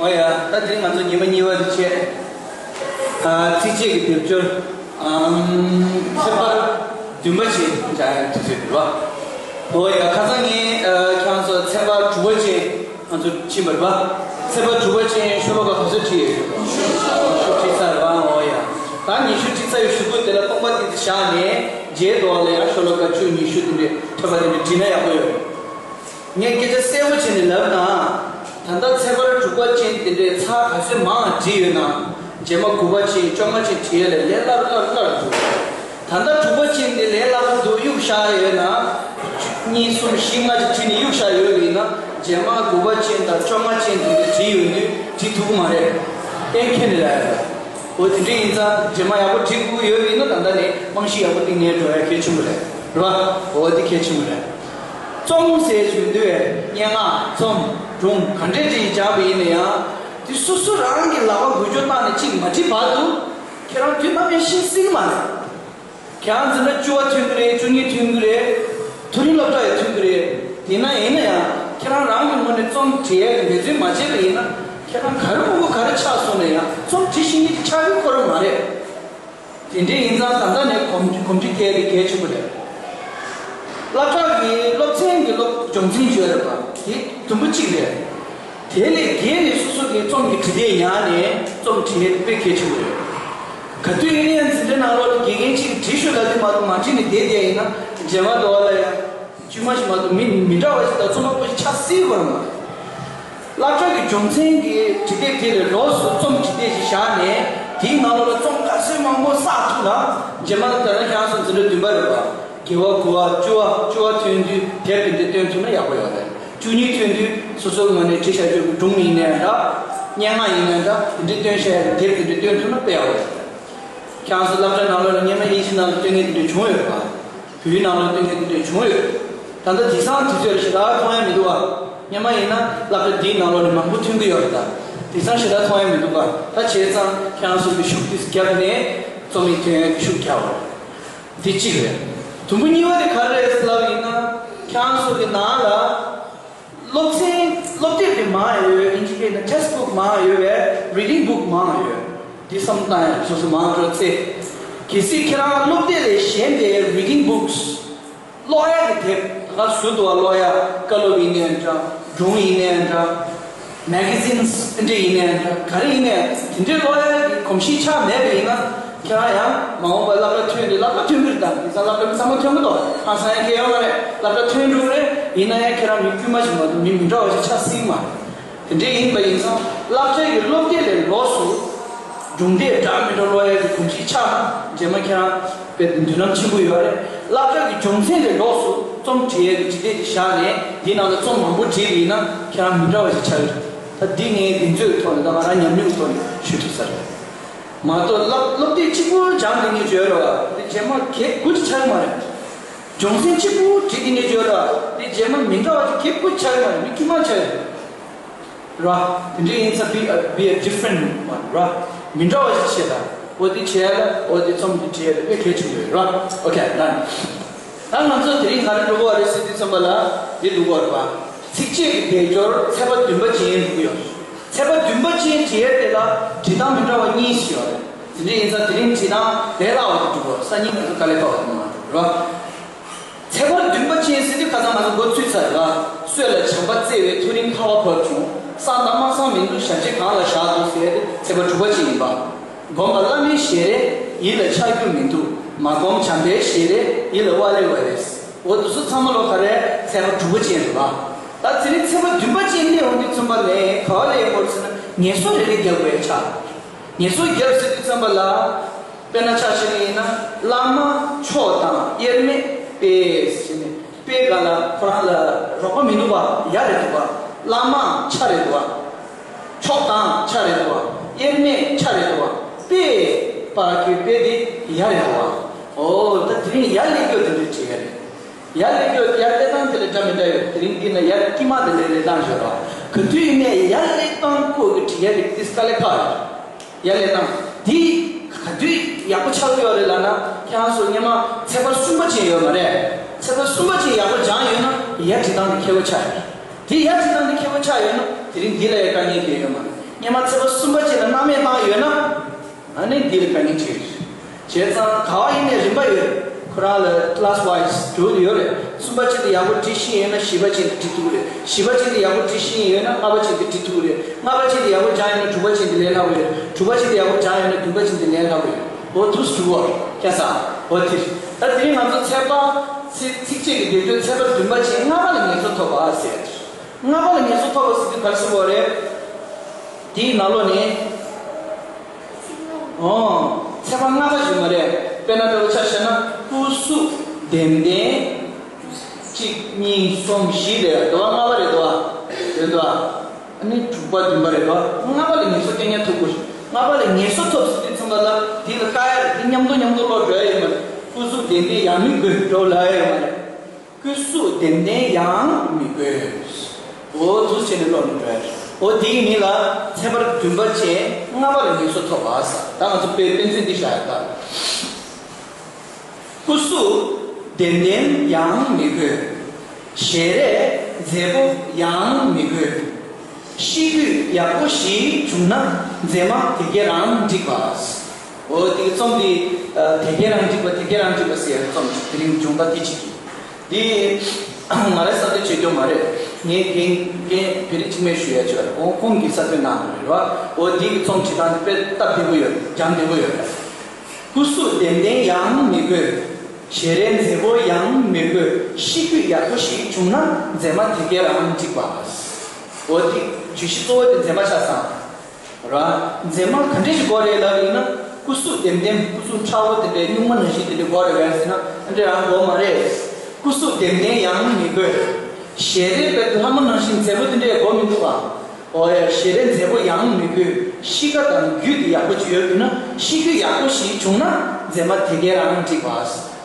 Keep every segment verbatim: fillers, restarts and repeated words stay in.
ཡ། ད་དེ་རིང་ང་ཚོ་ཉི་མ་གཉིས་པ་དེ་བྱས། ཨ། ཚིགས་བཅད་ཀྱི་སྡེབ་སྦྱོར། ཨམ། ཚེག་བར་བདུན་པ་ཅན་སྦྱང་ཡག་དུས་ཚོད་འདུག་པ། འོ་ཡ། ཁ་སང་ངས། ཨ། ཁྱེད་རང་ཚོ་ཚེག་བར་དྲུག་པ་ཅན་ང་ཚོ་ཕྱིན་པ་རེད་པ། ཚེག་བར་དྲུག་པ་ཅན་ཤོ་ལོ་ཀ་ག་ཚོད་བྲིས་ཡོད། ཉི་ཤུ་བྲིས་ཚར་རེད་པ། འོ་ཡ། ད་ཉི་ཤུ་བྲིས་ཚར་བའི་གཞུག་གུ་དེ་ལ་སྟོང་པ་ཏིག་ཙམ་བཞག་ནས། རྗེས་ཐོག་ལ་ཡང་ཤོ་ལོ་ཀ་བཅུ། ཉི་ཤུ་དེ་འདྲས་ཐོན་པ་དེ་འདྲས་བྲིས་ན་ཡག་པོ་ཡོད། ངས་སྐད་ཆ་གསལ་པོ་བྱས་ནས་ལབ་ན། ད་ལྟ་ཚེག་བར་དྲུག་པ་ཅན་དེ་འདྲའི་ཚར་ག་ཚོད་མང་བྲིས་ཡོད་ན། རྗེས་མ་དགུ་པ་ཅན་བཅོ་ལྔ་ཅན་བྲིས་ཡ་ལས་ལས་སླ་སླ་སླ་འདུག་ད་ལྟ་དྲུག་པ་ཅན་དེ་ལས་སླ་པོ་འདུག་གཡུག་བཞག་ཡོད་ན། གཉིས་གསུམ་བཞི་ལྔ་ཅིག་བྲིས་ནས་གཡུག་བཞག་ཡོད་པ་ཡིན་ན། རྗེས་མ་དགུ་པ་ཅན་དང་བཅོ་ལྔ་ཅན་དེ་འདྲ་བྲིས་ཡོང་དུས་བྲིས་ཐུབ་ཀྱི་མ་རེད། གཏན་འཁེལ་ནས་རེད། འོ་དེ་འདྲ་ཡིན་ཙང་རྗེས་མ་ཡག་པོ་བྲིས་དགོས་ཀྱི་ཡོད་པ་ཡིན་ན། ད་ལྟ་ནས་རྨང་གཞི་ཡག་པོ་བཏིང་ནས་འགྲོ་ཡ་གལ་ཆེན་པོ་རེད། རེད་པ། འོ་དེ་གལ་ཆེན་པོ་རེད། རྩོམ་ཟེར་བཞིན་དུ་སྙན་ངག་རྩོམ་སྒྲུང་ག་འདྲས་ཅིག་སྦྱངས་པ་ཡིན་ན་ཡང་། དེ་སོ་སོ་རང་གི་ལག་པ་འགུལ་སྐྱོད་བཏང་ནས་ཅིག་མ་བྲིས་བར་དུ་ཁྱེད་རང་དུས་ནམ་ཡང་ཤེས་སྲིད་ཀྱི་མ་རེད། ཁྱེད་རང་འཛིན་གྲྭ་བཅུ་པ་ཐོན་གྱི་རེད། བཅུ་གཉིས་ཐོན་གྱི་རེད། མཐོ་རིམ་སློབ་གྲྭ་ཡང་ཐོན་གྱི་རེད། དེས་ན་ཡིན་ན་ཡང་ཁྱེད་རང་རང་གི་ངོས་ནས་རྩོམ་བྲིས་ཡས་ཀྱི་འབད་བརྩོན་མ་བྱས་པ་ཡིན་ན། ཁྱེད་རང་ག་རེ་ཕྲུ་གུ་ག་རེ་ཆགས་སོང་ན་ཡང་རྩོམ་བྲིས་ཤེས་མཁན་ཅིག་ཆགས་ཡོད་ཁོ་རང་མ་རེད། དེ་འདྲ་ཡིན་ཙང་ད་ལྟ་ནས་གོམས་གོམས་འདྲིས་ཐེབས་ཡས་དེ་གལ་ཆེན་པོ་རེད། སློབ་གྲྭ་གི་སློབ་ཚན་གྱི་སློབ་སྦྱོང་ཚན་ཡོད་རེད་པ། དེ་དུམ་བུ་གཅིག་རེད། དེ་ལས་བརྒལ་ནས་སོ་སོ་གི་རྩོམ་གྱི་འབྲི་དེབ་ཉར་ནས་རྩོམ་འབྲི་ཡས་དཔེ་གལ་ཆེན་པོ་རེད། ག་དུས་ཡིན་ཡང་འཛིན་གྲྭའི་ནང་ལོགས་ལ་དགེ་རྒན་གཅིག་གིས་བྲིས་ཤོག་ལབ་དུས་མ་གཏོགས་མ་བྲིས་ནས་བསྡད་བསྡད་ཡིན་ན། རྗེས་མ་དོ་བ་ལ་ཡང་དཀྱུས་མ་ཞིག་མ་གཏོགས་མི་མི་འདྲ་བ་ཞིག་དང་རྩོམ་པ་པོ་ཞིག་ཆགས་སྲིད་ཀྱི་ཡོད་མ་རེད། སློབ་གྲྭ་གི་སྦྱོང་ཚན་གྱི་འབྲི་དེབ་དེ་ལས་ལོགས་སུ་རྩོམ་འབྲི་དེབ་ཞིག་བཞག་ནས། དེའི་ནང་ལོགས་ལ་རྩོམ་ག་ཚོད་མང་པོ་བསགས་ཐུབ་ན། རྗེས་མ་ལ་ད་ལྟ་ཁྱེད་རང་ཚོ་འཛིན་གྲྭ་བདུན་པ་རེད་པ། དགེ་བ་དགུ་པ་བཅུ་པ་བཅུ་པ་ཐོན་དུས་དེབ་དེ་འདྲ་བཏོན་ཐུབ་ན་ཡག་པོ་ཡོད་རེད། བཅུ་གཉིས་ཐོན་དུས་སོ་སོའི་ངོས་ནས་བྲིས་བཞག་རྒྱུ་གི་སྒྲུང་ཡིན་ནའི་འདྲ། སྙན་ངག་ཡིན་ནའི་འདྲ། དེ་འདྲ་བཏོན་བཞག་ཡག་གི་དེབ་དེ་འདྲ་བཏོན་ཐུབ་ན་དཔེ་ཡག་པོ་རེད། ཁྱེད་རང་ཚོ་སློབ་གྲྭ་ནང་ལོགས་ལ་སྔོན་མ་དབྱིན་ཇི་ནང་ལ་བཏོན་མཁན་དེ་འདྲ་བྱུང་ཡོད་པ། བོད་ཡིག་ནང་ལ་བཏོན་མཁན་དེ་འདྲ་བྱུང་ཡོད། ད་ལྟ་དེང་སང་དུས་ཚོད་ལ་ཞེ་དྲག་མཐོང་ཡ་མི་འདུག་པ། སྔོན་མ་ཡིན་ན་སློབ་གྲྭ་འདིའི་ནང་ལོགས་ནས་མང་པོ་ཐོན་གྱི་ཡོད་རེད་ད། དེང་སང་ཞེ་དྲག་མཐོང་ཡ་མི་འདུག་པ། ད་བྱས་ཙང་ཁྱེད་རང་ཚོ་གི་ཤུགས་དེ་བརྒྱབ་ནས་རྩོམ་ཡིག་ཐོན་ཡ་གི་ཤུགས་རྒྱག་དགོས་རེད། དེ་གཅིག་རེད། དུམ་བུ་གཉིས་པ་དེ་ག་རེ་རེད་ཟེར་ལབ་ཡིན་ན། ཁྱེད་རང་ཚོ་གི་ནང་ལ་སློབ་ཚན་སློབ་དེབ་དེ་མང་ཡོད། དབྱིན་ཇི་སྐད་ནས་ཊེག་སི་བུག་མང་ཡོད་པས། རི་ཌིང་བུག་མང་ཡོད། འདི་བསམ་བློ་བཏང་ཡ་སོ་སོ་མང་འགྲོ་ཚེ། གལ་སྲིད་ཁྱེད་རང་སློབ་དེབ་ལས་གཞན་པའི་རི་ཌིང་བུག་སི། ཀློག་ཡ་གི་དེབ། ད་ག་ཟུར་དུ་བ་ཀློག་ཡ། བཀའ་སློབ་ཡིན་ནའི་འདྲ། སྒྲུང་ཡིན་ནའི་འདྲ། མེ་ག་ཛིན་སི་འདི་འདྲ་ཡིན་ནའི་འདྲ། ག་རེ་ཡིན་ནའི་དེ་འདྲའི་ཀློག་ཡ་གི་གོམས་གཤིས་ཆགས་མེད་པ་ཡིན་ན། ཁྱེད་རང་ཡང་མ་འོངས་པ་སློབ་གྲྭ་ཐོན་ཏེ། སློབ་གྲྭ་ཐོན་གྱི་རེད་ད། དེང་སང་སློབ་གྲྭ་མི་ཚང་མ་ཐོན་གྱི་འདུག་ཧང་སང་ཡ་གང་ཡང་ཡོད་མ་རེད། སློབ་གྲྭ་ཐོན་འགྲོ་གི་རེད། ཡིན་ན་ཡང་ཁྱེད་རང་མི་དཀྱུས་མ་ཞིག་མ་གཏོགས་མི་མི་འདྲ་བ་ཞིག་ཆགས་སྲིད་མ་རེད། དེ་འདྲ་ཡིན་པ་ཡིན་ཙང་སློབ་གྲྭ་གི་སློབ་དེབ་ལས་ལོགས་སུ་སྒྲུང་དེབ་འདྲ་མི་འདྲ་ཀློག་ཡ་གི་གོམས་གཤིས་ཆགས་ན། རྗེས་མ་ཁྱེད་རང་དཔེ་མདུན་ལམ་ཆེན་པོ་ཡོད་རེད། སློབ་གྲྭ་གི་སྦྱོང་ཚན་ལས་ལོགས་སུ་རྩོམ་འབྲི་ཡ་གི་འབྲི་དེབ་ཅིག་བཞག་ནས། དེའི་ནང་ལ་རྩོམ་མང་པོ་བྲིས་པ་ཡིན་ན་ཁྱེད་རང་མི་འདྲ་བ་ཞིག་ཆགས་ཀྱི་རེད། ད་འདི་ངས་གདེང་ཚོད་ཐོག་ནས། ད་ང་རང་ཉམས་མྱོང་གི་ཐོག་ནས་ཞུ་ཐུབ་ས་རེད། མ་གཏོགས་སློབ་སློབ་དེབ་གཅིག་པུ་སྦྱངས་དེ་ནས་བརྗོད་ར་བ་དེ་རྗེས་མ་གེགས་དགུ་ཅིག་ཆགས་ཀྱི་མ་རེད། སྦྱོང་ཚན་གཅིག་པུ་བྲིས་དེ་ནས་བརྗོད་ར་བ་དེ་རྗེས་མ་མི་འདྲ་བ་ཅིག་གེགས་དགུ་ཆགས་ཀྱི་མ་རེད། མི་དཀྱུས་མ་ཆགས་ཀྱི་རེད། ར། དེ་འདྲ་ཡིན་ཙང་be a, be a different one ར། མི་འདྲ་བ་ཞིག་བྱེད་ད། འོ་དེ་བྱེད་ཡ་ལ། འོ་དེ་རྩོམ་དེ་བྲིས་ཡ་ལ་དཔེ་གལ་ཆེན་པོ་རེད་ར། Okay, done. ད་ང་ཚོ་དེ་རིང་ག་རེ་འགྲོ་གི་ཡོད་རེད་ཟེར་དུས་ཙམ་པ་ལ་འདི་འགྲོ་གི་ཡོད་རེད་པ། ཚིགས་བཅད་ཀྱི་སྡེབ་སྦྱོར་ཚེག་བར་བདུན་པ་ཅན་འགྲོ་གི་ཡོད། ཚེག་བར་བདུན་པ་ཅན་བྲིས་ཡ་དེ་ལ་འབྲི་སྟངས་མི་འདྲ་བ་གཉིས་ཤིག་ཡོད་རེད། དེ་འདྲ་ཡིན་ཙང་དེ་རིང་འབྲི་སྟངས་ལས་སླ་བ་དེ་འགྲོ་གི་ཡོད། སང་ཉིན་ང་ཚོ་དཀའ་ལས་ཁག་པ་དེ་མ་འགྲོ་ར། ཚེག་བར་བདུན་པ་ཅན་ཟེར་དུས་ཁ་སང་ང་ཚོ་འགོ་ཚུགས་ཚར་རེད་པ། སྲོད་ལ་བྱམས་པ་བརྩེ་བའི་ཐག་རིང་ཁ་བ་བབས་བྱུང་། གསང་དང་སྨྲ་བསམ་མི་འདུག་ཞབས་རྗེས་གང་ལ་བཞག་འདུག་ཟེར་ཏེ་ཚེག་བར་དྲུག་པ་ཅན་ཡིན་པ། སྒོམ་པ་བླ་མའི་ཞལ་རས་ཡིད་ལ་འཆར་རྒྱུ་མི་འདུག་མ་སྒོམ་བྱམས་པའི་ཞལ་རས་ཡིད་ལ་ཝ་ལེ་ཝ་ལེ། འོ་དེ་ཚོ་ཚང་མ་ལོ་ག་རེ་ཚེག་བར་དྲུག་པ་ཅན་རེད་པ། ད་དེ་རིང་ཚེག་བར་བདུན་པ་ཅན་སླེབས་ཡོང་དུས་ཙམ་པ་ལ་ག་བ་སླེབས་ཡོང་གི་རེད་ཟེར་ན། ངལ་གསོ་རེ་རེ་རྒྱག་དགོས་ཡ་ཆགས། ངལ་གསོ་རྒྱབ་ཟེར་དུས་ཙམ་པ་ལ། དཔེར་ན་ཆ་བཞག་ན་ཡིན་ན། བླ་མ་མཆོག་དང་དབྱེར་མེད་དཔལ་ཟེར་ནས། དཔལ་ག་ལ་ཁོ་རང་ལ་རོགས་པ་མི་འདུག་པ། ཡ་རེད་འདུག་པ། བླ་མ་ཆ་རེད་འདུག་པ། མཆོག་དང་ཆ་རེད་འདུག་པ། དབྱེར་མེད་ཆ་རེད་འདུག་པ། དཔལ། པ་གི་དཔལ་དེ་ཡ་རེད་འདུག་པ། འོ་ད་དེ་རིང་ཡ་སླེབས་རྒྱུ་དེ་འདྲ་བྲིས་ཡ་རེད། ཡར་སླེབས་རྒྱུ། ཡར་སླེབས་སྟངས་དེ་ལ་འདྲ་མི་འདྲ་ཡོད། དེ་རིང་འདི་ན་ཡར་དཀྱིལ་མ་དེ་ལ་སླེབས་སྟངས་ཡོད་ར། ག་དུས་ཡིན་ནའི་ཡར་སླེབས་སྟངས་སྐོར་གྱི་འབྲི་ཡ་རིགས་དེ་དཀའ་ལས་ཁག་རེད། ཡར་སླེབས་སྟངས་འདི་ག་དུས་ཡག་པོ་ཆགས་ཀྱི་ཡོད་རེད་ལབ་ན། ཁྱེད་རང་ཚོ་སྔོན་མ་ཚེག་བར་གསུམ་པ་ཅན་ཡོད་མ་རེད། ཚེག་བར་གསུམ་པ་ཅན་ཡག་པོ་སྦྱངས་ཡོད་ན་ཡར་འབྲི་སྟངས་དེ་མཁས་པོ་ཆགས་ཡོད། དེ་ཡར་འབྲི་སྟངས་དེ་མཁས་པོ་ཆགས་ཡོད་ན་དེ་རིང་འདི་ལ་ཡང་དཀའ་ངལ་གང་ཡང་ཡོད་མ་རེད། སྔོན་མ་ཚེག་བར་གསུམ་པ་ཅིག་ལ་སྣང་མེད་བཏང་ཡོད་ན། ཨ་ནི་འདི་ལ་དཀའ་ངལ་འཕྲད་ཀྱི་རེད། བྱས་ཙང་ག་བ་ཡིན་ནའི་རིམ་པ་ཡོད། ཁོ་རང་ལ་class wise འགྲོ་གི་ཡོད་རེད། གསུམ་པ་ཅིག་ལ་ཡག་པོ་འབྲི་ཤེས་ཡོད་ན་བཞི་པ་ཅིག་ལ་འབྲི་ཐུབ་ཀྱི་རེད། བཞི་པ་ཅིག་ལ་ཡག་པོ་འབྲི་ཤེས་ཡོད་ན་ལྔ་པ་ཅིག་ལ་འབྲི་ཐུབ་ཀྱི་རེད། ལྔ་པ་ཅིག་ལ་ཡག་པོ་སྦྱངས་ཡོད་ན་དྲུག་པ་ཅིག་ལ་ལས་སླ་པོ་ཡོད། དྲུག་པ་ཅིག་ལ་ཡག་པོ་སྦྱངས་ཡོད་ན་བདུན་པ་ཅིག་ལ་ལས་སླ་པོ་ཡོད། འོ་དུས་སུ་འགྲོ་བ་ཁྱད་མཚར། འོ་དེ་རེད། ད་དེ་རིང་ང་ཚོ་ཚེག་བར་ཚིགས་བཅད་ཀྱི་འགྲེལ་བརྗོད་ཚེག་བར་བདུན་པ་ཅན་ལྔ་པ་ལ་ངེས་སོ་ཐོབ་པ་ཟེར། ལྔ་པ་ལ་ངེས་སོ་ཐོབ་པ་ཟེར་དུས་ག་རེ་ཟེར་བ་རེད། དེའི་ནང་ལོགས་ནས། ཨོ། ཚེག་བར་ལྔ་པ་ཞིག་མ་རེད། དཔེར་ན་འདྲ་བོ་ཆ་བཞག་ན་སྐུ་གཟུགས་ལྡེམ་ལྡེམ། གཅིག་གཉིས་གསུམ་བཞི་རེད། འདུག་པ། ལྔ་པ་རེད་འདུག་པ། རེད་འདུག་པ། ཨ་ནི་དྲུག་པ་བདུན་པ་རེད་འདུག་པ། ལྔ་པ་ལ་ངེས་སོ་སྐྱེ་ཉར་ཐུབ་དགོས། ལྔ་པ་ལ་ངེས་སོ་ཐོབ་ཟེར་དུས་ཙམ་པ་ལ་དེ་ལ་དཀའ་ཡ་རེད། དེ་མཉམ་དུ་མཉམ་དུ་ཀློག་འགྲོ་ཡ་ཡོད་མ་རེད། སྐུ་གཟུགས་ལྡེམ་ལྡེམ་ཡང་མི་དགོས་འགྲོ་ལབ་ཡ་ཡོད་མ་རེད། སྐུ་གཟུགས་ལྡེམ་ལྡེམ་ཡང་མི་དགོས། འོ་འདུག་བྱས་ནས་ཀློག་ནས་འགྲོ་ཡ་རེད། འོ་དེའི་མིང་ལ་ཚེག་བར་བདུན་པ་ཅན་ལྔ་པ་ལ་ངེས་སོ་ཐོབ་པ་ཟེར། ད་ང་ཚོ་དཔེ་དཔེ་མཚོན་འདི་བཞག་ཡ་ད། སྐུ་གཟུགས་ལྡེམ་ལྡེམ་ཡང་མི་དགོས། ཞལ་རས་མཛེས་པོ་ཡང་མི་དགོས། ཤེས་རྒྱུད་ཡག་པོ་ཞིག་བྱུང་ན་མཛེས་མ་དེ་གས་རང་འགྲིག་པ། འོ་དེ་གི་རྩོམ་འདི་ཨ། དེ་གས་རང་འགྲིག་པ། དེ་གས་རང་འགྲིག་པ་ཟེར་རྩོམ་དེ་རིང་སྦྱོང་བརྡར་དེ་གཅིག་གིས། འདི་ང་རའི་གསར་གཏོད་བྱེད་རྒྱུ་མ་རེད། ངས་རྒན་རྒན་བེ་རི་འཆི་མེད་ཞུ་ཡ་ཅིག་ཡོད་རེད། ཁོང་ཁོང་གིས་གསར་གཏོད་གནང་འདུག་རེད་བ། འོ་འདི་གི་རྩོམ་བྲིས་སྟངས་དཔེ་སྟབས་བདེ་པོ་ཡོད། སྦྱང་བདེ་པོ་ཡོད་རེད། སྐུ་གཟུགས་ལྡེམ་ལྡེམ་ཡང་མི་དགོས། ཞལ་རས་མཛེས་པོ་ཡང་མི་དགོས། ཤེས་རྒྱུད་ཡག་པོ་ཞིག་བྱུང་ན་མཛེས་མ་དེ་གས་རང་འགྲིག་པ། འོ་དེ་བརྗོད་གཞི་གཙོ་བོ་དེ་མཛེས་མ་ཆགས་སོང་། ར། མཛེས་མ་ག་འདྲས་ཞིག་དགོས་རེད་ལབ་ཡིན་ན། སྐུ་གཟུགས་ལྡེམ་ལྡེམ། སྐུ་གཟུགས་ཁྲ་བོ་དེ་འདྲས་སྨྱུག་མ་ནང་བཞིན་དེ་འདྲས་དགོས་རེད་ལབ་ཟེར་ན་ཨ་འདྲས་རང་དགོས་མ་རེད། སྐུ་གཟུགས་ལྡེམ་ལྡེམ་ཡང་མི་དགོས། ཞལ་རས་དཔེ་ལྷ་མོ་ནང་བཞིན་མཛེས་པོ་དེ་འདྲས་དགོས་མི་འདུག་ག་འོ་ཡ། ཞལ་རས་མཛེས་པོ་ཡང་མི་དགོས། གཤིས་ཀ་དང་རྒྱུད་དེ་ཡག་པོ་ཅིག་ཡོད་དགོས་ན། ཤེས་རྒྱུད་ཡག་པོ་ཞིག་བྱུང་ན་མཛེས་མ་དེ་གས་རང་འགྲིག་པ།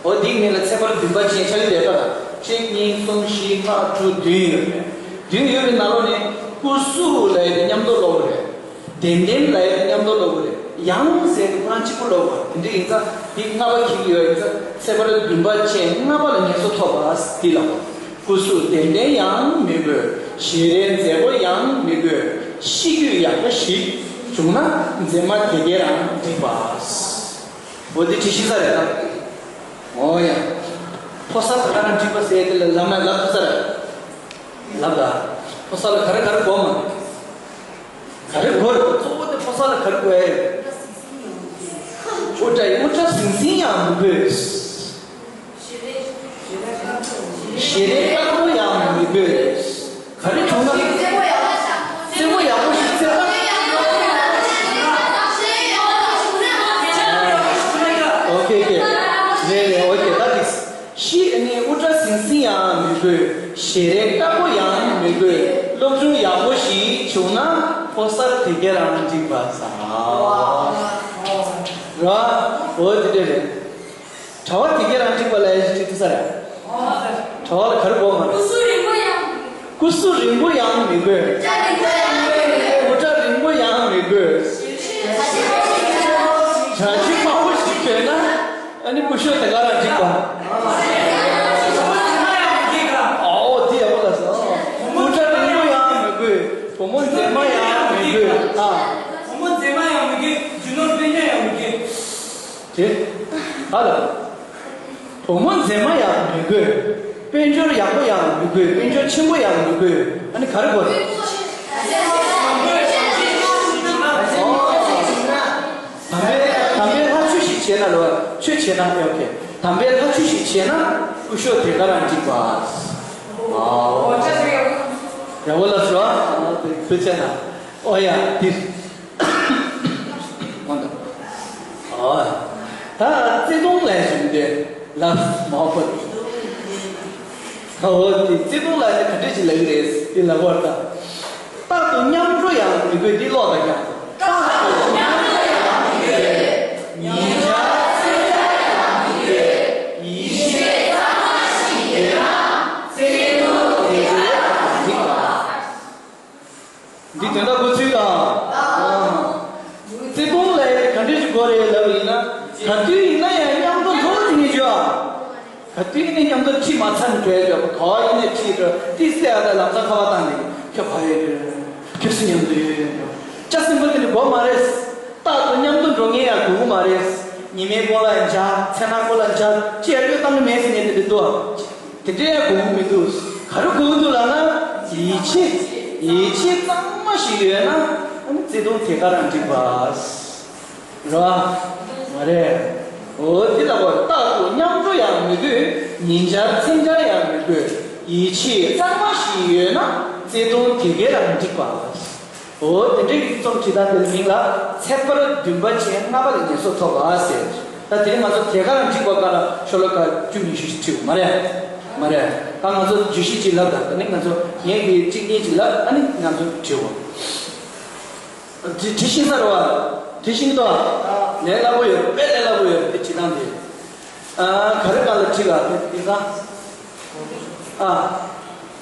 འོ་དེའི་མིང་ལ་ཚེག་བར་བདུན་པ་ཅན་ཆ་ལི་ལས་ཀ་ལ་གཅིག་གཉིས་གསུམ་བཞི་ལྔ་དྲུག་བདུན་ཡོད་རེད། བདུན་ཡོད་པའི་ནང་ལོགས་ནས་སྐུ་གཟུགས་ལབ་ཡ་དེ་མཉམ་དུ་ཀློག་དགོས་རེད། ལྡེམ་ལྡེམ་ལབ་ཡ་དེ་མཉམ་དུ་ཀློག་དགོས་རེད། ཡང་ཟེར་དུས་ཁོ་རང་གཅིག་པུ་ཀློག་དགོས་རེད། དེ་འདྲ་ཡིན་ཙང་དེ་ལྔ་པ་འཁྱེར་གྱི་ཡོད་ཡིན་ཙང་ཚེག་བར་བདུན་པ་ཅན་ལྔ་པ་ལ་ངེས་སོ་ཐོབ་པ་དེ་ལ། སྐུ་གཟུགས་ལྡེམ་ལྡེམ་ཡང་མི་དགོས། ཞལ་རས་མཛེས་པོ་ཡང་མི་དགོས། ཤེས་རྒྱུད་ཡག་པོ་ཞིག་བྱུང་ན་མཛེས་མ་དེ་གས་རང་འགྲིག་པ། འོ་དེ་བྲིས་ཤེས་ས་རེད་ད། འོ་ཡ། ཕོ་གསར་ད་ག་རང་འགྲིག་པ་ཟེར་དེ་ལ་ལབ་ན་ལབ་ཐུབ་ས་རེད། ལབ་ད། ཕོ་གསར་ལ་ག་རེ་ག་རེ་དགོས་མ། ག་རེ་དགོས་རེད། གཙོ་བོ་དེ་ཕོ་གསར་ལ་ག་རེ་དགོས་ཡ་ཡོད། དབུ་སྐྲ་ཡིན། དབུ་སྐྲ་ཟིང་ཟིང་ཡང་མི་དགོས། ཞལ་རས་དཀར་པོ་ཡང་མི་དགོས། ག་རེ་བྱུང་ན། རྩེ་མོ་ཡག་པོ་ཞིག་རྩེ་ན། ཨོ་ཁེ་ཨོ་ཁེ། རེད་རེད། ཨོ་ཁེ། ད་འགྲིག་སོང་། ཤི་ཨ་ནི་དབུ་སྐྲ་ཟིང་ཟིང་ཡང་མི་དགོས། ཞལ་རས་དཀར་པོ་ཡང་མི་དགོས། སློབ་སྦྱོང་ཡག་པོ་ཞིག་བྱུང་ན་ཕོ་གསར་དེ་ག་རང་འགྲིག་པ་ཟེར། ར། འོ་དེ་འདྲ་རེད། གྲྭ་བ་དེ་ག་རང་འགྲིག་པ་ལབ་ཡ་ཞིག་བྲིས་འདུག་ས་རེད། གྲྭ་བ་ལ་ག་རེ་དགོས་མ་རེད། སྐུ་གཟུགས་རིང་པོ་ཡང་མི་དགོས། དབུ་སྐྲ་རིང་པོ་ཡང་མི་དགོས། བྱ་བྱེད་མང་པོ་ཞིག་བྱས་ན་ཨ་ནི་སྐུ་ཞབས་དེ་ག་རང་འགྲིག་པ། ཨའོ་དེ་ཡག་པོ་ལབ་སོང་། དབུ་སྐྲ་རིང་པོ་ཡང་མི་དགོས། བུ་མོ་མཛེས་མ་ཡང་མི་དགོས། ཨ། བུ་མོ་མཛེས་མ་ཡང་མི་དགོས། རྒྱུ་ནོར་དཔེ་ཉོ་ཡང་མི་དགོས། དེ། ཧ་ལ། བུ་མོ་མཛེས་མ་ཡང་མི་དགོས། དཔལ་འབྱོར་ཡག་པོ་ཡང་མི་དགོས། དཔལ་འབྱོར་ཆེན་པོ་ཡང་མི་དགོས། ཨ་ནི་ག་རེ་དགོས་རེད། དམ་པའི་དམ་པའི་ལྷ་ཆོས་ཤིག་བྱས་ན་ལོ། ཆོས་བྱས་ན་ཨོ་ཁེ། དམ་པའི་ལྷ་ཆོས་ཤིག་བྱས་ན་སྐུ་ཞབས་དེ་ག་རང་འགྲིག་པ། ཨའོ། ཡག་པོ་ལབ་སོང་། ཨ་དེ་བུ་ཆེ་ན། ཨོ་ཡ་དེ། ཨོ་ད། ཨོ། ད་བརྩེ་དུང་ལ་བཞིན་ཏེ་ལབ་མ་ཧོ། ཨོ་དེ་བརྩེ་དུང་ལ་ནི་ག་འདྲ་ཞིག་ལབ་ཀྱི་རེད་དེ་ལབ་པར་ད། རྟག་ཏུ་མཉམ་འགྲོ་ཡང་མི་དགོས་འདི་ཀློག་དང་ཀྱང་། རྟག་ཏུ་མཉམ་འགྲོ་ཡང་མི་དགོས། ཉིན་ཞག་རྩེ་བ་ཡང་མི་དགོས། ཡིད་ཆེས་གཙང་མ་ཞིག་ཡོད་ན་བརྩེ་དུང་དེ་ཚོ་ཡང་འགྲིག་པ། འདི་དོན་དག་གོ་ཚུལ་དང་། བརྩེ་དུང་ལ་ག་འདྲ་ཞིག་དགོས་རེད་ལབ་ཡིན་ན། ག་དུས་ཡིན་ན་ཡང་མཉམ་དུ་འགྲོ་དེ་ནས་བརྗོད་ཨ། ག་དུས་ཡིན་ན་མཉམ་དུ་ཁྲིད་མ་ཚར་ནས་བྲོས་བརྗོད་པ། ག་བ་ཡིན་ནའི་ཁྲིད་འགྲོ་ཏི་སེ་ཨ་ད་ལམ་སང་ཁ་པར་བཏང་ནས་ཁྱོད་ག་ཡོད་རེད། ཁྱོད་སུ་མཉམ་དུ་ཡོད་རེད། ལྕགས་སྲིན་པོ་དེ་ནི་དགོས་མ་རེད། རྟག་ཏུ་མཉམ་དུ་འགྲོ་མཁན་ཡང་དགོས་ཀྱི་མ་རེད། ཉི་མའི་མགོ་ལ་འཇའ། མཚན་མོའི་མགོ་ལ་འཇའ། ཅི་ཡང་ལྟོས་བཏང་གི་མེད་ཟེར་ནས་དེ་འདྲ་འདུག་དེ་འདྲའི་ཡང་དགོས་ཀྱི་མི་འདུག་ག་རེ་དགོས་ཀྱི་འདུག་ལབ་ན། ཡིད་ཆེས། ཡིད་ཆེས་གཙང་མ་ཞིག་ཡོད་ན། ཨ་ནི་བརྩེ་དུང་དེ་ག་རང་འགྲིག་པ། རེད་བ། མ་རེད། འོ་དེ་ལ་གོ། རྟག་ཏུ་མཉམ་འགྲོ་ཡང་མི་དགོས། ཉིན་འཆར་མཚན་འཆར་ཡང་མི་དགོས། ཡིད་ཆེས་གཙང་མ་ཞིག་ཡོད་ན། བརྩེ་དུང་དེ་ག་རང་འགྲིག་པ། འོ་དེ་འདྲའི་རྩོམ་བྲིས་སྟངས་དེ་ལ་མིང་ལ་ཚེག་བར་བདུན་པ་ཅན་ལྔ་པ་ལས་ངེས་སོ་ཐོབ་པ་ཟེར། ད་དེ་རིང་ང་ཚོ་དེ་ག་རང་འགྲིག་པ་ག་ལ་ཤོ་ལོ་ཀ་བཅུ་ཉི་ཤུ་ཞིག་བྲིས་པ་མ་རེད། མ་རེད། ད་ང་ཚོ་བརྗོད་གཞི་གཅིག་ལབ། ད་དེ་ནི་ང་ཚོ་ངས་ཀྱི་གཅིག་གཉིས་ཅིག་ལབ། ཨ་ནི་ང་ཚོ་བྲིས་པ། བྲིས་བྲིས་ཤེས་ས་རེད་བ། བྲིས་ཤེས་ཀྱི་འདུག་ཨ། ལས་སླ་པོ་ཡོད། དཔེ་ལས་སླ་པོ་ཡོད། དེ་བྲིས་སྟངས་དེ། ཨ། ག་རེ་ག་ལ་བྲིས་ལ་དེ་དེང་སང་། ཨ།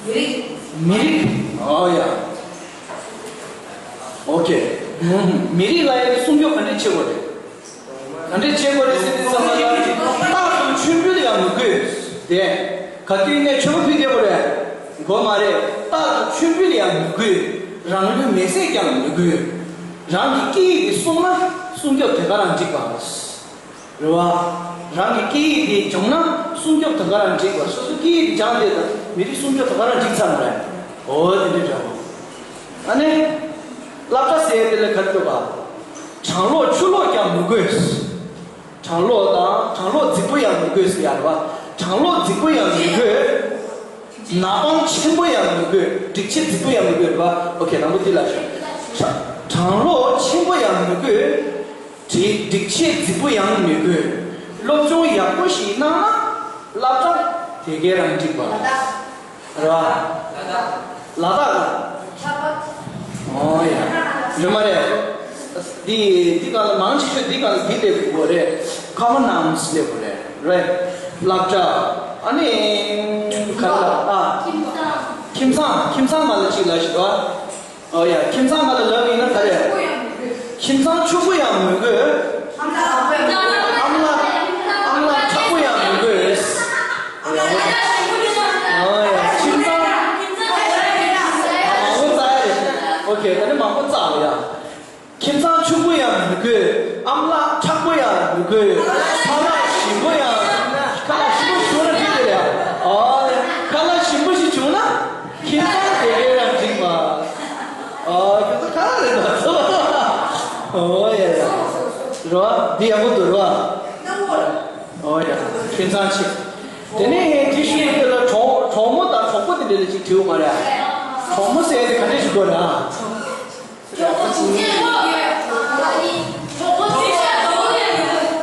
མི་རིགས། མི་རིགས། ཨོ་ཡ། ཨོ་ཁེ། མི་རིགས་ལ་ཡང་སྲུང་སྐྱོབ་ག་འདྲས་བྱེད་དགོས་རེད། ག་འདྲས་བྱེད་དགོས་རེད་ཟེར་དུས་ཙམ་པ་ལ། རྟག་ཏུ་མཆོད་འབུལ་ཡང་མི་དགོས། དེ་ག་དུས་ནས་མཆོད་པ་ཕུལ་བསྡད་དགོས་རེད། དགོས་མ་རེད། རྟག་ཏུ་མཆོད་འབུལ་ཡང་མི་དགོས། རང་ལུས་མེ་བསྲེགས་ཀྱང་མི་དགོས། རང་གི་སྐད་ཡིག་དེ་སྲུང་ན་སྲུང་སྐྱོབ་དེ་ག་རང་འགྲིག་པ། རེད་བ། རང་གི་སྐད་ཡིག་དེ་སྦྱོང་ན་སྲུང་སྐྱོབ་དེ་ག་རང་འགྲིག་པ། སོ་སོའི་སྐད་ཡིག་དེ་སྦྱངས་བསྡད་ན་མི་རིགས་སྲུང་སྐྱོབ་དེ་ག་རང་འགྲིག་ཚར་མ་རེད། འོ་དེ་འདྲ་འདྲ་བོ། ཨ་ནི། སློབ་གྲྭ་ཟེར་དེ་ལ་ག་རེ་འདུག་ག་གྲང་གློག་ཆུ་གློག་ཀྱང་མི་དགོས། གྲང་གློག་དང་གྲང་གློག་རྫིག་པོ་ཡང་མི་དགོས་ཟེར་ཡ་རེད་བ། གྲང་གློག་རྫིག་པོ་ཡང་མི་དགོས། ནག་པང་ཆེན་པོ་ཡང་མི་དགོས། སྒྲིག་ཆས་རྫིག་པོ་ཡང་མི་དགོས་རེད་བ། ཨོ་ཁེ། དང་པོ་འདི་ལ་ཤོད། གྲང་གྲང་གློག་ཆེན་པོ་ཡང་མི་དགོས། སྒྲིག་སྒྲིག་ཆས་རྫིག་པོ་ཡང་མི་དགོས། སློབ་སྦྱོང་ཡག་པོ་ཞིག་གནང་ན་སློབ་གྲྭ་དེ་གའི་རང་འགྲིག་པ། རེད་བ། ལ་དྭགས་ལ། ཨོ་ཡ། ཡོད་མ་རེད། འདི་འདི་ག་ལ་མང་ཆེ་ཤོས་འདི་ག་ལ་འདི་སླེབས་དགོས་རེད། ཁ་མོ་ནམ་སླེབས་དགོས་རེད། རེད། སློབ་གྲྭ། ཨ་ནི། ག་ལ། ཨ། ཁྱིམ་ཚང་། ཁྱིམ་ཚང་ག་ལ་ཅིག་ལ་ཞིག་རེད་བ། ཨོ་ཡ། ཁྱིམ་ཚང་ག་ལ་ལབ་ཡིན་ན་ག་རེད། ཁྱིམ་ཚང་ཕྱུག་པོ་ཡང་མི་དགོས། ཨ་མ་ལགས། ཨ་མ་ལགས་མཁྲེགས་པོ་ཡང་མི་དགོས། ཨོ་ཡ། ཁྱིམ་ཚང་། མང་པོ་བཙལ་ཡ་རེད། ཨོ་ཁེ། ད་ནི་མང་པོ་བཙལ་ཡ། ཁྱིམ་ཚང་ཕྱུག་པོ་ཡང་མི་དགོས། ཨ་མ་ལགས་མཁྲེགས་པོ་ཡང་མི་དགོས། ཁ་ལག་ཞིམ་པོ་ཡང་། ཁ་ལག་ཞིམ་པོ་བྱུང་ན་འགྲིག་གི་རེད། ཨོ་ཡ། ཁ་ལག་ཞིམ་པོ་ཞིག་བྱུང་ན་ཁྱིམ་ཚང་དེ་གའི་རང་འགྲིག་པ། ཨོ། ཁྱོད་ཚོ་ཁ་ལག་རེད་པ། ཨོ་ཡ་ཡ། རེད་བ། འདི་ཡག་པོ་འདུག་རེད་བ། ཨོ་ཡ། ཁྱིམ་ཚང་ཆེ། དེ་ནས་དེ་ཤུལ་དེ་ལ་གྲོགས་གྲོགས་མོ་དང་གྲོགས་པོ་དེ་འདྲ་ལ་ཅིག་བྲིས་པ་མ་རེད། གྲོགས་མོ་ཟེར་དེ་ག་འདྲ་ཞིག་དགོས་རེད།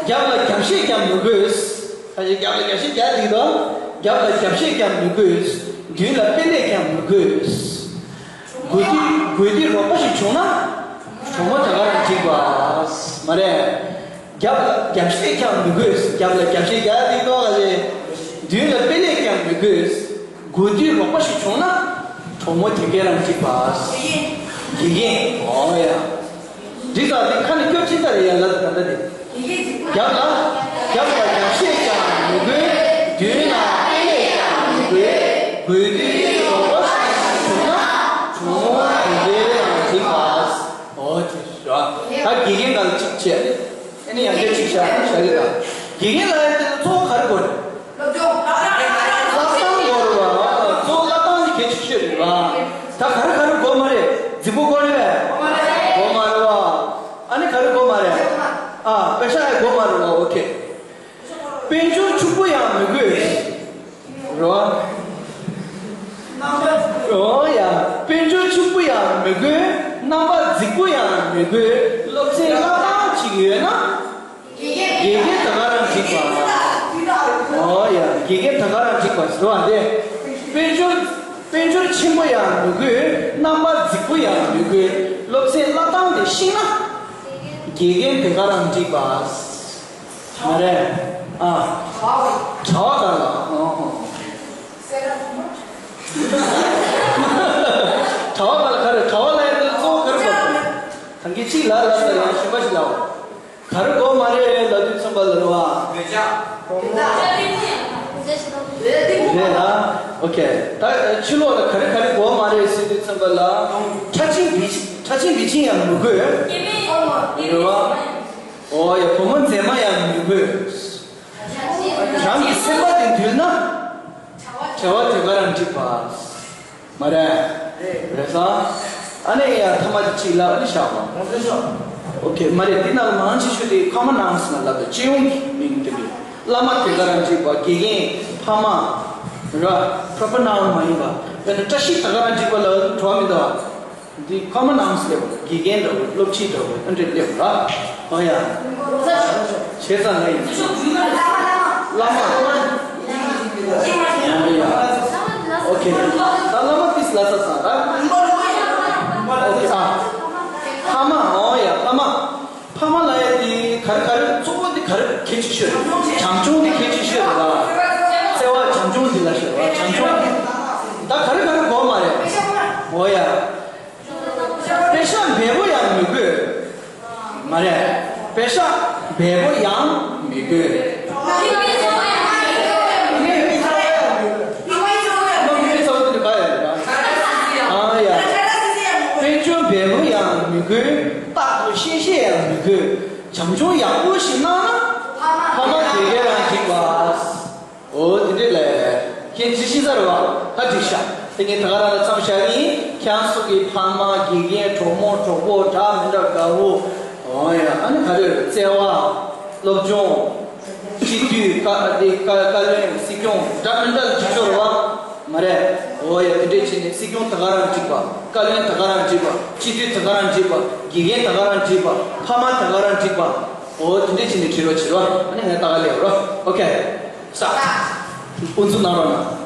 རྒྱབ་ལ་རྒྱབ་བཤད་ཀྱང་མི་དགོས། ཁ་ཅིག་རྒྱབ་ལ་རྒྱབ་བཤད་རྒྱག་འདུག་དོ། རྒྱབ་ལ་རྒྱབ་བཤད་ཀྱང་མི་དགོས། མདུན་ལ་དཔེ་ལེགས་ཀྱང་མི་དགོས། དགོས་དུས་དགོས་དུས་རོགས་པ་ཞིག་བྱུང་ན། གྲོགས་མོ་དེ་ག་རང་འགྲིག་པ། མ་རེད། རྒྱབ་ལ་རྒྱབ་བཤད་ཀྱང་མི་དགོས། རྒྱབ་ལ་རྒྱབ་བཤད་རྒྱག་འདུག་དོ། ཁ་ཅིག་མདུན་ལ་དཔེ་ལེགས་ཀྱང་མི་དགོས། དགོས་དུས་རོགས་པ་ཞིག་བྱུང་ན། གྲོགས་མོ་དེ་ག་རང་འགྲིག་པ། དགེ་རྒན། ཨོ་ཡ། འགྲིག་ས་དེ་ཁ་ནས་སྐྱོར་ཅི་ལྟར་ཡ་ལ་ད་ལྟ་དེ། རྒྱབ་ལ། རྒྱབ་ལ་རྒྱབ་བཤད་ཀྱང་མི་དགོས། མདུན་ལ་དཔེ་ལེགས་ཀྱང་མི་དགོས། དགོས་དུས་རོགས་པ་ཞིག་བྱུང་ན། གྲོགས་མོ་དེ་ག་རང་འགྲིག་པ། ཨོ་དེ་རེད། ད་དགེ་རྒན་ག་ལ་གཅིག་བྱས། ཨ་ནི་ཡང་བསྐྱར་གཅིག་བཞག་བཞག་གི་ད། དགེ་རྒན་ལ་ཡང་དེ་གཙོ་བོ་ག་རེ་དགོས་རེད། སློབ་སྦྱོང་། བསླབ་སྟངས་དགོས་རེད་བ། གཙོ་བོ་བསླབ་སྟངས་དེ་གལ་ཆེ་ཤོས་རེད་བ། ད་ག་རེ་ག་རེ་དགོས་མ་རེད། རྫིག་པོ་དགོས་རེད་པས། དགོས་མ་རེད་བ། ཨ་ནི་ག་རེ་དགོས་མ་རེད། ཨ། པེ་ཤག་ཡང་དགོས་མ་རེད་བ། ཨོ་ཁེ། དཔལ་འབྱོར་ཕྱུག་པོ་ཡང་མི་དགོས། རེད་བ། ཨོ་ཡ། དཔལ་འབྱོར་ཕྱུག་པོ་ཡང་མི་དགོས། རྣམ་པ་རྫིག་པོ་ཡང་མི་དགོས། སློབ་ཚན་བསླབ་སྟངས་ཅིག་ཡོད་ན། དགེ་རྒན་དེ་ག་རང་འགྲིག་པ། ཨོ་ཡ། དགེ་རྒན་དེ་ག་རང་འགྲིག་པ་ཟེར་བ་དེ། དཔལ་འབྱོར། དཔལ་འབྱོར་ཆེན་པོ་ཡང་མི་དགོས། རྣམ་པ་རྫིག་པོ་ཡང་མི་དགོས། སློབ་ཚན་བསླབ་སྟངས་དེ་ཤེས་ན། དགེ་རྒན་དེ་ག་རང་འགྲིག་པ། མ་རེད། ཨ། གྲྭ་པ་ག་ལ། ཨོ་ཧོ། གྲྭ་པ་ག་ལ་ག་རེ། གྲྭ་པ་ལ་ཡང་དེ་ལ་གཙོ་བོ་ག་རེ་དགོས། ད་གིན་གཅིག་ལབ་ལབ་ས་ཡང་གཞན་པ་ཞིག་ལབ། ག་རེ་དགོས་མ་རེད་ལབ་དུས་ཙམ་པ་ལ་རེད་བ། འདོད་ཆགས། རེད་ལ། ཨོ་ཁེ། ད་ཕྱི་ལོགས་ལ་ག་རེ་ག་རེ་དགོས་མ་རེད་ཟེར་དུས་ཙམ་པ་ལ། ཕྲ་ཕྱིན་བེད་སྤྱོད། ཕྲ་ཕྱིན་བེད་ཕྱིན་ཡང་མི་དགོས། རེད་བ། ཨོ་ཡ། བུ་མོ་མཛེས་མ་ཡང་མི་དགོས། རང་གི་སེམས་པ་དེ་འདུལ་ན། བྲལ་བ་དེ་ག་རང་འགྲིག་པ། མ་རེད། རེད་ས། ཨ་ནེ་ཡ་ཐ་མ་དེ་གཅིག་ལ་ཨ་ནི་བཞག་པ། ཨོ་ཁེ། མ་རེད། འདི་ནང་ལ་མང་ཆེ་ཤོས་དེ་ཁ་མ་ནང་སི་ན་ལབ་པའི་སྤྱི་ཡོངས་ཀྱི་མིང་དེ་རེད། བླ་མ་དེ་ག་རང་འགྲིག་པ། དགེ་རྒན། ཕ་མ། ར། proper noun མ་ཡིན་པ། དཔེར་ན་བཀྲ་ཤིས་དེ་ག་རང་འགྲིག་པ་ལ་གྲོགས་མི་འདུག་བ། འདི་ཁ་མ་ནང་སླེབས། དགེ་རྒན་འདྲ་བོ། སློབ་ཕྲུག་འདྲ་བོ། ཨ་འདྲ་སླེབས་ར། ཨོ་ཡ། བྱས་ཙང་ལ་ཡིན། བླ་མ། ཨོ་ཡ། ཨོ་ཁེ། ད་བླ་མ་ཏིས་ལ་ས་ས་ར། ཨོ་ཁེ། ཨ། ཕ་མ། ཨོ་ཡ། ཕ་མ། ཕ་མ་ལ་ཡ་དེ་ག་རེ་ག་རེ་གཙོ་བོ་དེ་ག་རེ་གལ་ཆེ་ཤོས་རེད། བྱམས་སྐྱོང་དེ་གལ་ཆེ་ཤོས་རེད་ལ། བརྩེ་བ་བྱམས་སྐྱོང་དེ་ལ་ཤོད་ར། བྱམས་སྐྱོང་། ད་ག་རེ་ག་རེ་དགོས་མ་རེད། ཨོ་ཡ། པེ་ཤག་འབེལ་པོ་ཡང་མི་དགོས། མ་རེད། པེ་ཤག་འབེལ་པོ་ཡང་མི་དགོས། ཨ་ཡ། དཔལ་འབྱོར་འབེལ་པོ་ཡང་མི་དགོས། རྟག་ཏུ་གཤེ་གཤེ་ཡང་མི་དགོས། བྱམས་སྐྱོང་ཡག་པོ་ཞིག་གནང་ན། ཕ་མ་དེ་ག་རང་འགྲིག་པ། འོ་དེ་འདྲས་ལས། ཁྱེད་ཅི་ཤེས་ས་རེད་བ། ད་འགྲིག་ཤག་དེ་ངས་ད་ག་རང་ལ་མཚམས་བཞག་ཡིན། ཁྱེད་རང་ཚོ་གི་ཕ་མ། དགེ་རྒན། གྲོགས་མོ། གྲོགས་པོ། འདྲ་མི་འདྲ་དགའ་བོ། འོ་ཡ། ཨ་ནི་ག་རེ་རེད། བརྩེ་བ། སློབ་སྦྱོང་། སྤྱི་འཐུས། བཀའ་དེ་བཀའ་བཀའ་བློན། སྲིད་སྐྱོང་། འདྲ་མི་འདྲ་ལ་འགྲིག་ཤོག་རེད་བ། མ་རེད། འོ་ཡ། དེ་འདྲས་བྱས་ནས་སྲིད་སྐྱོང་ད་ག་རང་འགྲིག་པ། བཀའ་བློན་ད་ག་རང་འགྲིག་པ། སྤྱི་འཐུས་ད་ག་རང་འགྲིག་པ། དགེ་རྒན་ད་ག་རང་འགྲིག་པ། ཕ་མ་ད་ག་རང་འགྲིག་པ། འོ་དེ་འདྲས་བྱས་ནས་བྲིས་རོགས་བྱེད་རོགས། ཨ་ནི་ངས་ད་ག་ལས་རོགས། ཨོ་ཁེ། ས། དབུ་འཛུགས་གནང་རོགས་གནང་།